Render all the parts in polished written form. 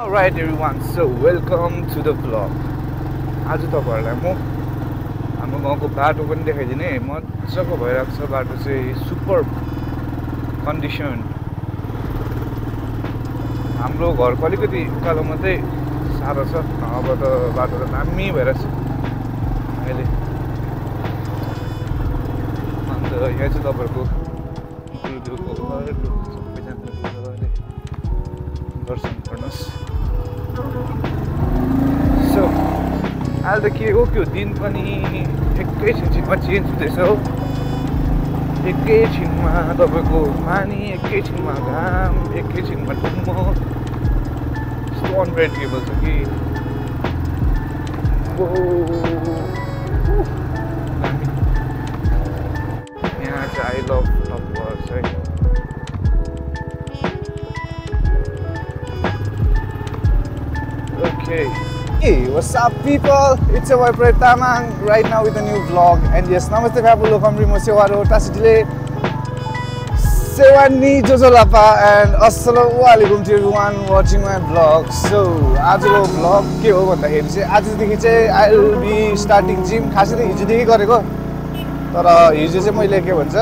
Alright everyone, so welcome to the vlog. आज तपाईहरुलाई म हाम्रो गाउँको बाटो पनि देखाइदिने। मजाको भइरहेको छ बाटो चाहिँ, सुपर कन्डिसन। हाम्रो घरको अलिकति उकालो मात्रै साह्रो छ, अब त बाटो त दामी भइरहेछ अहिले। अन्त यहाँ चाहिँ तपाईहरुको सबैजनाले दर्शन गर्नुहोस्। सो अहिले त के हो, त्यो दिन पनि एकैछिनमा चेन्ज हुँदैछ हो। एकैछिनमा तपाईँको पानी, एकैछिनमा घाम, एकैछिनमा धुम्म, यस्तो अनप्रेडिक्टेबल छ कि दामी। यहाँ चाहिँ आई लभ टपर्स है। Okay. Hey, what's up people? It's your boy Pradeep Tamang right now with a new vlog. And yes, namaste Fabulo Kamri mo Sewaro Tasitile Sewani Josolapa and assalamu alaikum to everyone watching my vlog. So, ajko vlog ke ho bhandakheri chai ajदेखि चाहिँ I will be starting gym. खासै त हिजोदेखि गरेको, तर हिजो चाहिँ मैले के भन्छ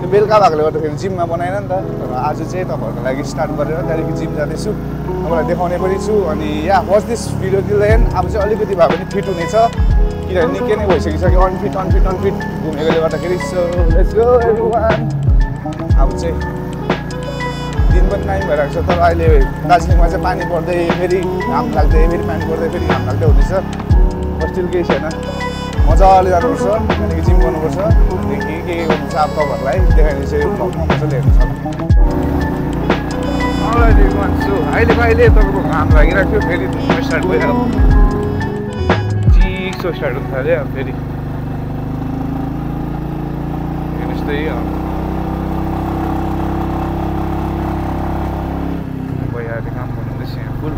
त्यो बेलुका भएकोले गर्दाखेरि जिममा बनाएन नि त। तर आज चाहिँ तपाईहरुको लागि स्टार्ट गरेर त्यहाँदेखि जिम जाँदैछु, तपाईलाई देखाउने पनि छु। अनि you watch this video till the end. अब चाहिँ अलिकति भए पनि फिट हुनेछ, किनभने निकै नै भइसकिसक्यो अनफिट घुमेकोले गर्दाखेरि। So let's go everyone. अब चाहिँ दिन पनि टाइम भइरहेको छ, तर अहिले दार्जिलिङमा चाहिँ पानी पर्दै फेरि घाम लाग्दै, फेरि पानी पर्दै फेरि घाम लाग्दै हुँदैछ। स्टिल केही छैन, मजाले जानुपर्छ, त्यहाँदेखि जिम गर्नुपर्छ, त्यहाँदेखि के गर्नुपर्छ अब तपाईँहरूलाई देखाइदिन्छु यो भ्लगमा, मजाले हेर्नु सक्नु। अहिले तपाईँको घाम लागिरहेको थियो, फेरि धुम्म स्टार्ट भइरहेको, चिसो स्टार्ट हुन थाल्यो। अब फेरि हेर्नुहोस् त भइहाल्यो, काम गर्नुहुँदैछ यहाँ फुल।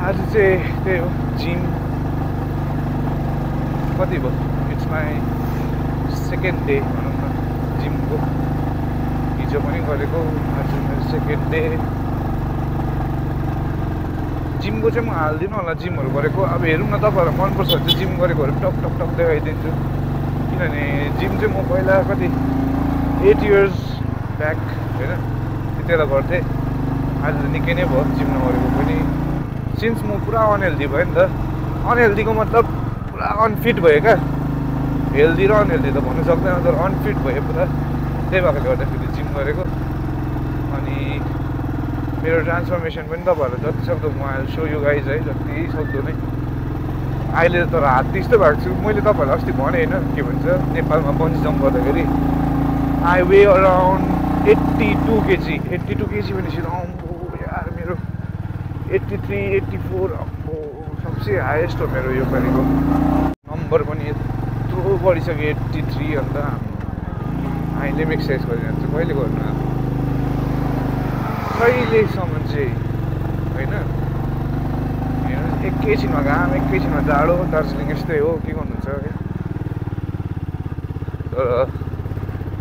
आज चाहिँ त्यही हो, जिम कति भयो, इट्स माई सेकेन्ड डे भनौँ न जिमको। हिजो पनि गरेको, आज मेरो सेकेन्ड डे। जिमको चाहिँ म हाल्दिनँ होला जिमहरू गरेको। अब हेरौँ न, तपाईँहरूलाई मनपर्छ भने चाहिँ जिम गरेकोहरू टक टक टक देखाइदिन्छु। किनभने जिम चाहिँ म पहिला कति 8 years ब्याक होइन त्यति बेला गर्थेँ। अहिले त निकै नै भयो जिम नगरेको पनि, सिन्स म पुरा अनहेल्दी भयो नि त। अनहेल्दीको मतलब पुरा अनफिट भयो क्या, हेल्दी र अनहेल्दी त भन्नु सक्दैन, तर अनफिट भयो पुरा। त्यही भएकोले गर्दाखेरि जिम गरेको। अनि मेरो ट्रान्सफर्मेसन पनि तपाईँहरूलाई जति सक्दो म अहिले सो यु गाइज है, जति सक्दो नै। अहिले तर हात त्यस्तो भएको छु। मैले तपाईँहरूलाई अस्ति भने होइन, के भन्छ नेपालमा बन्जी जम्प गर्दाखेरि I way around 82 kg। 82 kg भनेपछि अम्बो यार, मेरो 83 84 अम्बो सबसे हाइएस्ट हो मेरो यो पालिको नम्बर पनि यत्रो बढिसक्यो 83। अन्त अहिले पनि एक्सर्साइज गरिरहन्छ, कहिले गर्नु अब, कहिलेसम्म चाहिँ होइन। हेर्नुहोस् एकैछिनमा घाम, एकैछिनमा जाडो, दार्जिलिङ यस्तै हो, के गर्नुहुन्छ है। तर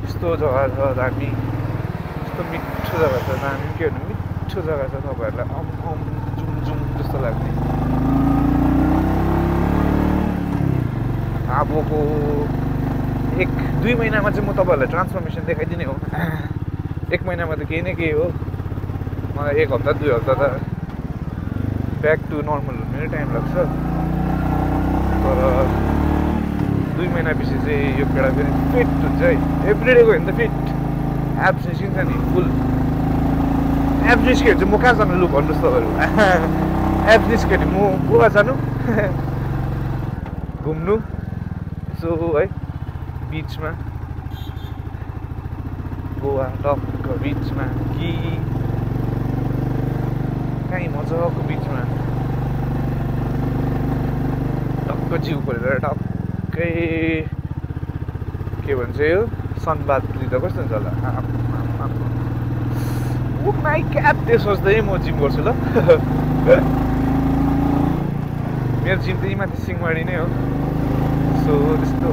यस्तो जग्गा छ दामी, यस्तो मिठो जग्गा छ दामी, के भन्नु मिठो जग्गा छ तपाईँहरूलाई, जुम जस्तो लाग्ने। अबको 1-2 महिनामा चाहिँ म तपाईँहरूलाई ट्रान्सफर्मेसन देखाइदिने हो। 1 महिनामा त केही न केही हो, मलाई 1 हप्ता 2 हप्ता त ब्याक टु नर्मल हुनु नै टाइम लाग्छ। तर 2 महिनापछि चाहिँ यो केटा फेरि फिट हुन्छ है। एभ्रिडे गयो भने त फिट, एब्स निस्किन्छ नि फुल। एब्स निस्क्यो भने चाहिँ म कहाँ जानु, लु भन्नुहोस् तपाईँहरू। एब्स निस्क्यो भने म गोवा जानु घुम्नु सो है, बिचमा गोवा टक्क बिचमा कि कहीँ मजाको बिचमा टक्क जिउ खोलेर टक्कै के भन्छ यो सनबाथ लिँदा कस्तो हुन्छ होला। ओ माई क्याप, त्यो सोच्दै म जिम गर्छु ल। मेरो जिम त यी माथि सिंहमारी नै हो। सो त्यस्तो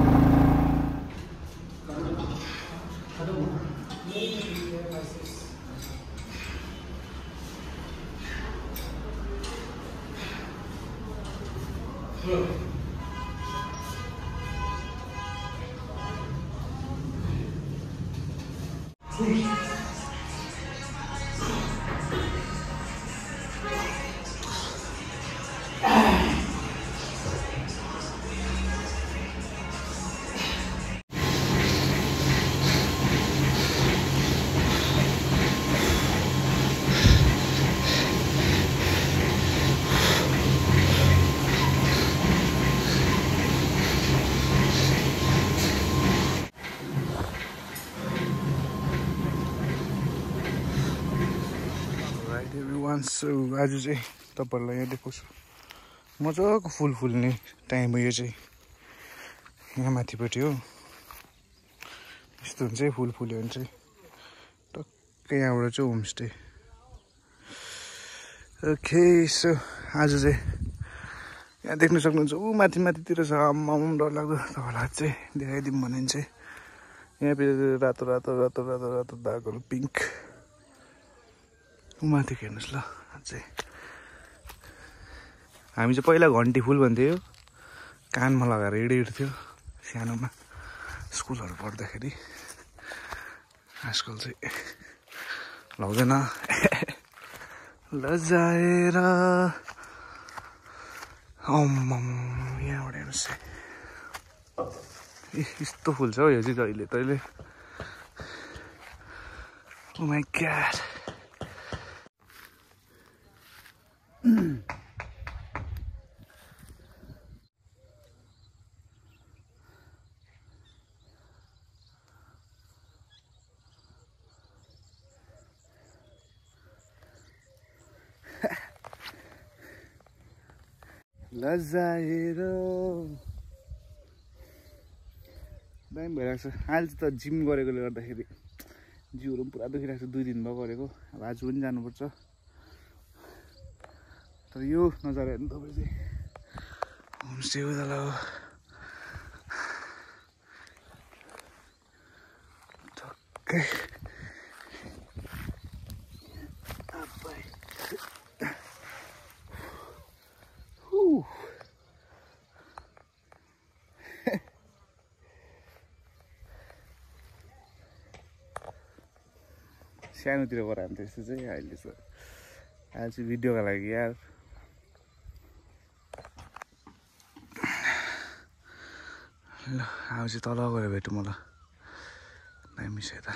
सो आज चाहिँ तपाईँहरूलाई यहाँ देखाउँछु मजाको फुल फुल्ने टाइम हो यो चाहिँ यहाँ माथिपट्टि हो यस्तो हुन्छ है फुल फुल्यो भने चाहिँ टक्कै यहाँबाट चाहिँ होमस्टे ओके सो आज चाहिँ यहाँ देख्न सक्नुहुन्छ ऊ माथि माथितिर छ आम्माम डर लाग्दो तपाईँलाई चाहिँ देखाइदिउँ भने चाहिँ यहाँ फेरि रातो रातो रातो रातो रातो दागहरू पिङ्क माथि हेर्नुहोस् ल चाहिँ हामी चाहिँ पहिला घन्टी फुल भन्थ्यो कानमा लगाएर हिँड्थ्यो सानोमा स्कुलहरू पढ्दाखेरि आजकल चाहिँ लाउँदैन लजाएर यहाँबाट हेर्नुहोस् ए यस्तो फुल छ हौ यो चाहिँ जहिले तैँले ओ माई गॉड लजाएर दामी भइरहेको छ अहिले त जिम गरेकोले गर्दाखेरि जिउहरू पनि पुरा दुखिरहेको छ 2 दिन भयो गरेको अब आज पनि जानुपर्छ तर यो नजारा हेर्नु तपाईँ चाहिँ होमस्टे उदाला हो टक्कै सानोतिर गरायो त्यस्तो चाहिँ अहिले चाहिँ भिडियोका लागि यार ल अब चाहिँ तल गएर भेटौँ मलाई दामी छ यता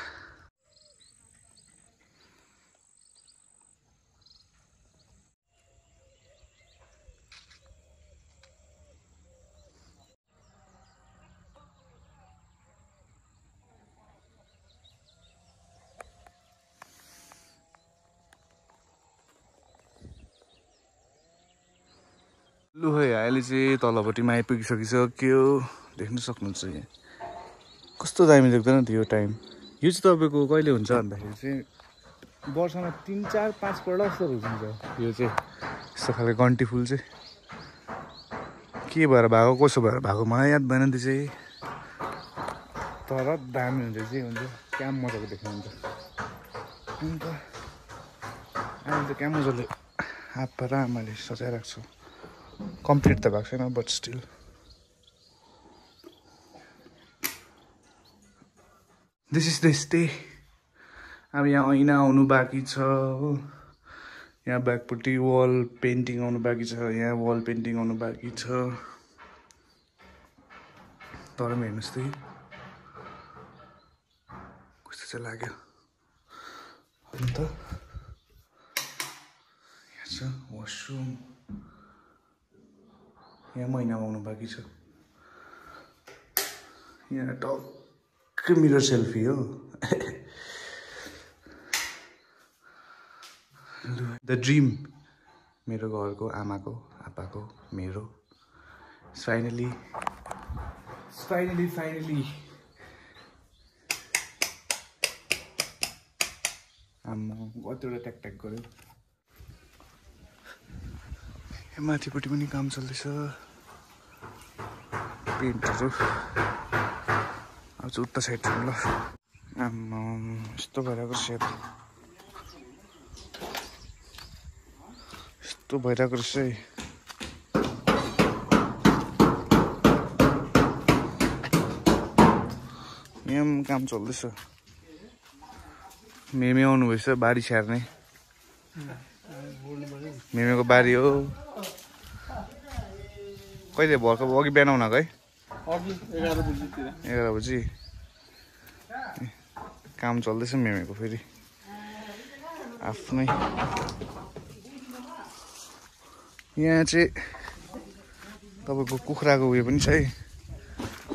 लु है अहिले चाहिँ तलपट्टिमा आइपुगिसकिसक्यो देख्न सक्नुहुन्छ यहाँ कस्तो दामी देख्दैन थियो टाइम यो चाहिँ तपाईँको कहिले हुन्छ भन्दाखेरि चाहिँ वर्षमा 3, 4, 5 पल्ट जस्तो हुन्छ यो चाहिँ यस्तो खालको घन्टी फुल चाहिँ के भएर भएको कसो भएर भएको मलाई याद भएन त्यो चाहिँ तर दामी हुन्छ चाहिँ हुन्छ क्या मजाको देख्नु हुन्छ अन्त अहिले त क्या मजाले हात र आमाले सजाइरहेको छु कम्प्लिट त भएको छैन but still this is the stay अब यहाँ ऐना आउनु बाँकी छ हो यहाँ ब्याकपट्टि वल पेन्टिङ आउनु बाँकी छ यहाँ वल पेन्टिङ आउनु बाँकी छ तर पनि हेर्नुहोस् त कस्तो चाहिँ लाग्यो अन्त यहाँ छ वासरुम यहाँ मैना आउनु बाँकी छ यहाँ टक्कै मिरर सेल्फी हो द ड्रिम मेरो घरको आमाको आप्पाको मेरो फाइनली आमा कतिवटा ट्याक ट्याक गऱ्यो माथिपट्टि पनि काम चल्दैछ पेन्टहरू अब चाहिँ उता साइड ल आम्मा यस्तो भइरहेको रहेछ यस्तो भइरहेको रहेछ है यहाँ काम चल्दैछ मेमे आउनुभएछ बारी स्याहार्ने मेमेको बारी हो कहिले भर्खर अघि बिहान आउनको है 11 बजी काम चल्दैछ मेमेको फेरि आफ्नै यहाँ चाहिँ तपाईँको कुखुराको उयो पनि छ है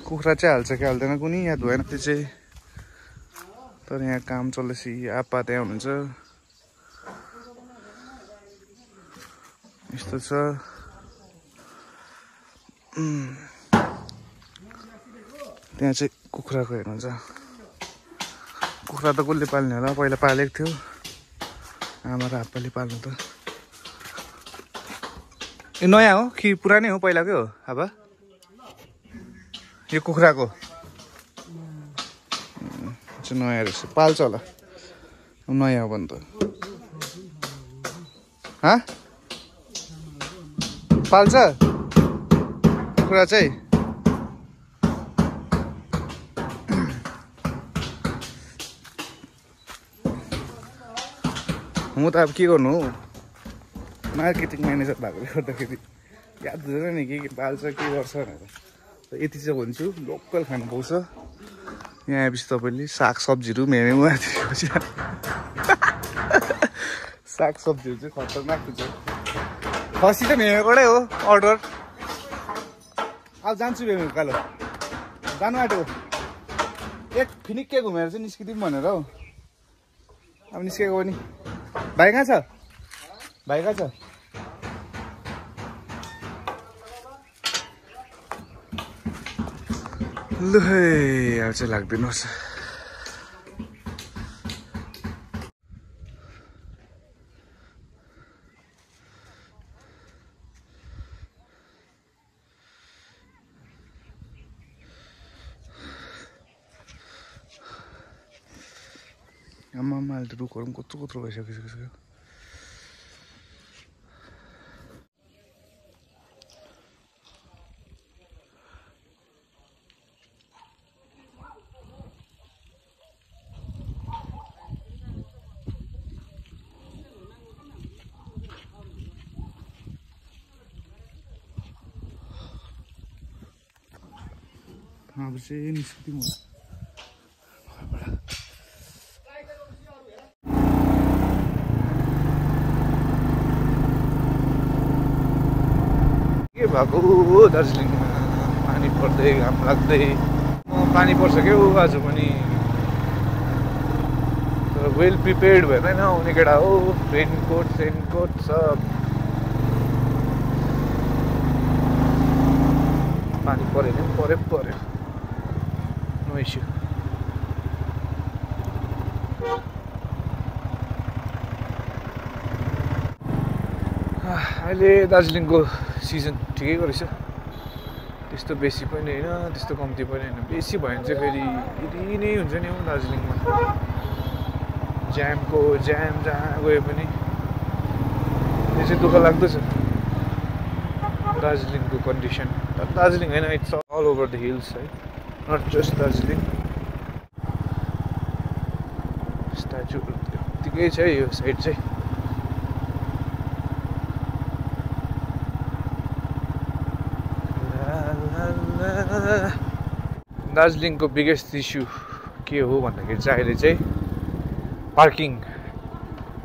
कुखुरा चाहिँ हाल्छ कि हाल्दैन कुनै याद भएन त्यो चाहिँ तर यहाँ काम चल्दैछ आपा त्यहाँ हुनुहुन्छ यस्तो छ त्यहाँ चाहिँ कुखुराको हेर्नुहुन्छ कुखुरा त कसले पाल्ने होला पहिला पालेको थियो आमा र आप्पाले पाल्नु त यो नयाँ हो कि पुरानै हो पहिलाकै हो अब यो कुखुराको नयाँ रहेछ पाल्छ होला नयाँ हो भने त पाल्छ कुखुरा चाहिँ म त अब के गर्नु हौ मार्केटिङ म्यानेजर भएकोले गर्दाखेरि याद हुँदैन नि के पाल्छ के गर्छ भनेर यति चाहिँ भन्छु लोकल खानु पाउँछ यहाँ आएपछि तपाईँले सागसब्जीहरू मेमेमा सागसब्जीहरू चाहिँ खतरनाक हुन्छ खसी चाहिँ मेमेकोटै हो अर्डर अब जान्छु मेमे कालो जानु आँट्यो एक फिनिक्के घुमेर चाहिँ निस्किदिउँ भनेर हौ अब निस्केको पनि भाइ कहाँ छ भाइ कहाँ छ लु है अब चाहिँ लाग्दिनुहोस् आमामा अहिले त रुखहरू पनि कत्रो कत्रो भइसकिसक्यो अब चाहिँ निस्किदिउँ होला के भएको दार्जिलिङमा पानी पर्दै घाम लाग्दै पानी पर्छ क्या आज पनि तर वेल प्रिपेयर्ड भएर नआउने केटा हो रेनकोट सब पानी पऱ्यो भने पऱ्यो नो इस्यु अहिले दार्जिलिङको सिजन ठिकैको रहेछ त्यस्तो बेसी पनि होइन त्यस्तो कम्ती पनि होइन बेसी भयो भने चाहिँ फेरि यति नै हुन्छ नि हौ दार्जिलिङमा जाम जहाँ गए पनि त्यो चाहिँ दुःख लाग्दछ दार्जिलिङको कन्डिसन दार्जिलिङ होइन it's all over the hills है नट जस्ट दार्जिलिङ स्ट्याचुहरू यत्तिकै छ यो साइड चाहिँ दार्जिलिङको बिगेस्ट इस्यु के हो भन्दाखेरि चाहिँ अहिले चाहिँ पार्किङ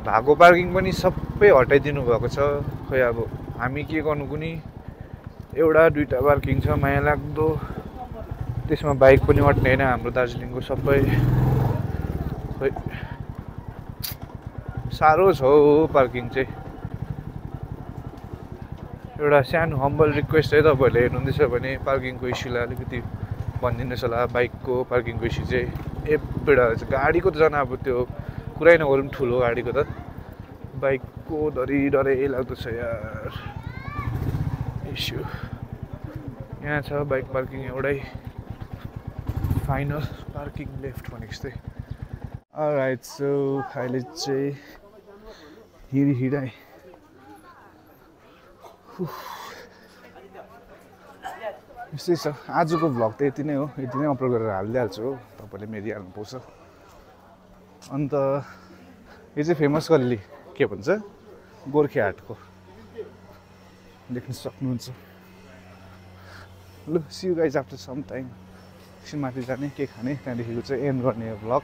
भएको पार्किङ पनि सबै हटाइदिनु भएको छ खोइ अब हामी के गर्नु कुनी एउटा दुईटा पार्किङ छ माया लाग्दो त्यसमा बाइक पनि अट्ने होइन हाम्रो दार्जिलिङको सबै खोइ साह्रो छ हौ पार्किङ चाहिँ एउटा सानो हम्बल रिक्वेस्ट है तपाईँहरूले हेर्नुहुँदैछ भने पार्किङको इस्युलाई अलिकति भनिदिनुहोस् होला बाइकको पार्किङको इस्यु चाहिँ एपबाट चाहिँ गाडीको त झन् अब त्यो कुरै नगरौँ ठुलो गाडीको त बाइकको डरै लाग्दो छ यार इस्यु यहाँ छ बाइक पार्किङ एउटै फाइनल पार्किङ लेफ्ट भनेको जस्तै अलराइट सो अहिले चाहिँ हिँडाइ यस्तै छ आजको भ्लग त यति नै हो यति नै अपलोड गरेर हालिदिइहाल्छु हो तपाईँले हेरिहाल्नु पाउँछ अन्त यो चाहिँ फेमस गल्ली के भन्छ गोर्खे हाटको देख्न सक्नुहुन्छ लु see you guys after some time एकछिन माथि जाने के खाने त्यहाँदेखिको चाहिँ एन्ड गर्ने भ्लग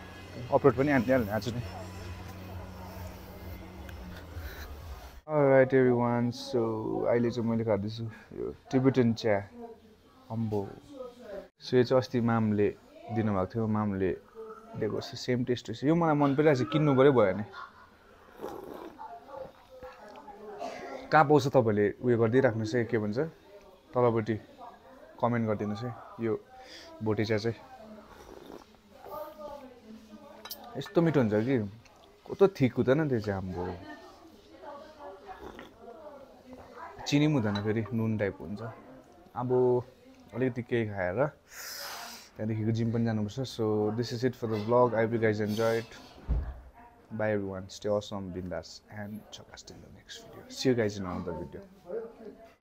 अपलोड पनि हाल्ने आज नै अलराइट एभ्रिवान सो अहिले चाहिँ मैले खाँदैछु यो टिबेटन चिया अम्बो सो यो चाहिँ अस्ति मामले दिनुभएको थियो मामले दिएको सेम टेस्ट रहेछ यो मलाई मन परिरहेको छ किन्नु पऱ्यो भयो नि कहाँ पाउँछ तपाईँले उयो गरिदिइ राख्नुहोस् है के भन्छ तलपट्टि कमेन्ट गरिदिनुहोस् है यो भोटे चिया चाहिँ यस्तो मिठो हुन्छ कि कस्तो थिक हुँदैन त्यो चाहिँ हाम्रो चिनी पनि हुँदैन फेरि नुन टाइपको हुन्छ अब अलिकति केही खाएर त्यहाँदेखिको जिम पनि जानुपर्छ so this is it for the vlog I hope you guys enjoyed bye everyone stay awesome bindaas and chakaas till the next video see you guys in another video